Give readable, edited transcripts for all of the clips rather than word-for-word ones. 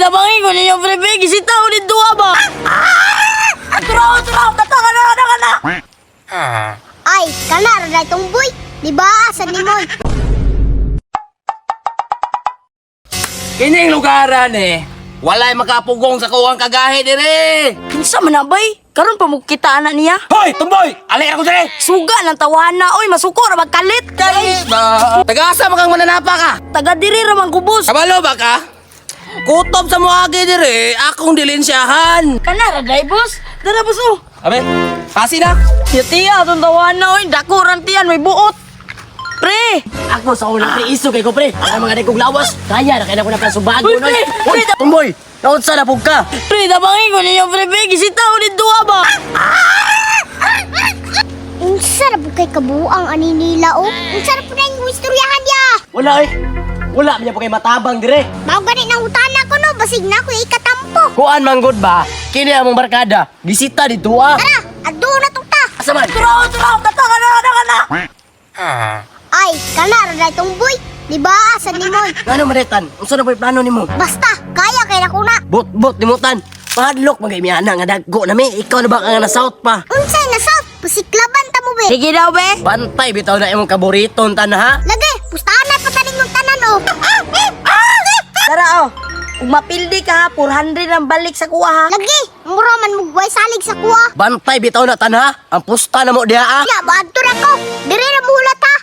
tabangin ko ninyo, pre, pre. Gisita ko ni duwa ba? Turaw, turaw! Kata ka na, kata ka na! Ay, kana ra itong boy. Di ba asa ni Moy? Kining lugaran eh. Walay makapugong sa kuwang kagahi dire. Kinsa man na, bay? Karon pa mo kita ana niya. Hoy, tumboy! Alay ako dire! Suga ng tawana, oy, masuko ra magkalit kay. Ba, tagasa makang mananapa ka. Taga diri ra man kubos. Kabalo ba ka? Kutob sa muagi dire, akong dilensyahan. Kana ra dai, boss. Dara, boss, oh. Abe, pasi na. Yatiya atong tawana, oy, dako ran tiyan, may buot. Pre! Ako sa unang pre, iso kay ko pre. Ang mga kong lawas, kaya na kaya ko na plan subago Uy, noy. pre! Uy, Pre, tumboy, naunsa na pug ka? Pre, tabangin ko ninyo, pre, pre. Gisita ko ni duwa ba? Unsa ra pud kay kabuang ani nila oh. Unsa ra pud na yung istoryahan niya? Wala eh. Wala man po kay matabang dire. Mao gani nang utana ko no, basig na ko ikatampo. Kuan manggod ba? Kini among barkada, gisita dito ah. Tara, adto na ta. Asa man? Turaw, turaw! Kata ka na, kata ka na! Ay, kana ra itong boy. Di ba asa ni Moy? Ngano man tan? Unsa na po'y plano nimo? Basta, kaya kay na ko na. Bot-bot nimo tan. Padlok magay miana nga dagko na mi. Ikaw na ba nga na south pa? Unsay na south? Pasiklaban ta mo be. Sige daw, be. Bantay bitaw na imong kaburiton tan ha. Lagi, pustahan na pataning yung tanan oh. Tara, oh. Ug mapildi ka, ha, 400 ang balik sa kuha, ha. Lagi, mura man mugway salig sa kuha. Bantay bitaw na tan ha. Ang pusta na mo diha ah. Ya, baadto ra ko. Dire ra muhulat ha.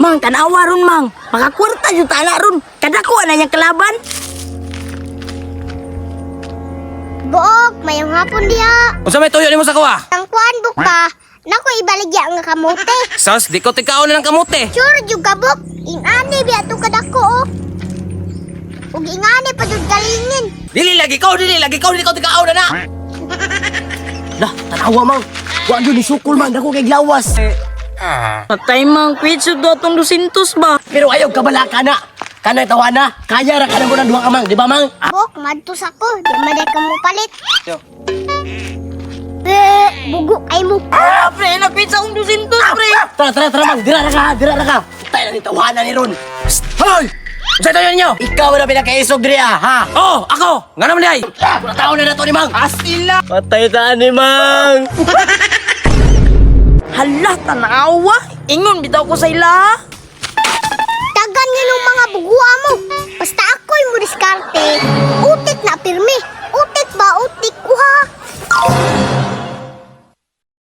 Mang, tanawa ron, mang. Makakwarta yung tana ron. Kadako na niyang kalaban. Buok, mayong hapon diha. Unsa may tuyo nimo sa kuwa? Ang kuan buk ba? Nako ibaligya nga kamote. Sos, di ko tikaon na ng kamote. Sure jud ka buk. Ingani biya to kadako oh. Ug ingani pa jud kalingin. Dili lagi ko, dili lagi ko, dili ko tikaon na na. Lah, tanawa mang. Wa gyud ni sukol man dako kay lawas. Patay, mang. Kwitso do atong 200 ba? Pero ayaw kabalaka na. Kanay tawana, kaya ra kana mo ng duha ka mang, di ba mang? Ah, Buk, madto sa ko, di man ka mo palit. Be, bugo ay mo. Ah, pre, nagpitsa akong 200, pre. Tara, tara, tara mang, dira ra ka, dira ra ka. Tayo na ni tawana ni Ron. Psst, Hoy! Unsa tuyo ninyo? Ikaw na pinakaisog diri ah, ha? Oh, ako. Ngano man diay? Pura tao na nato ni mang. Asila. Patay ta ni mang. Hala, tanawa. Ingon, bitaw ko sa ila, ha. Tagan niyo ng mga bugua mo. Basta ako'y mo diskarte. Utik na pirmi. Utik ba utik kuha?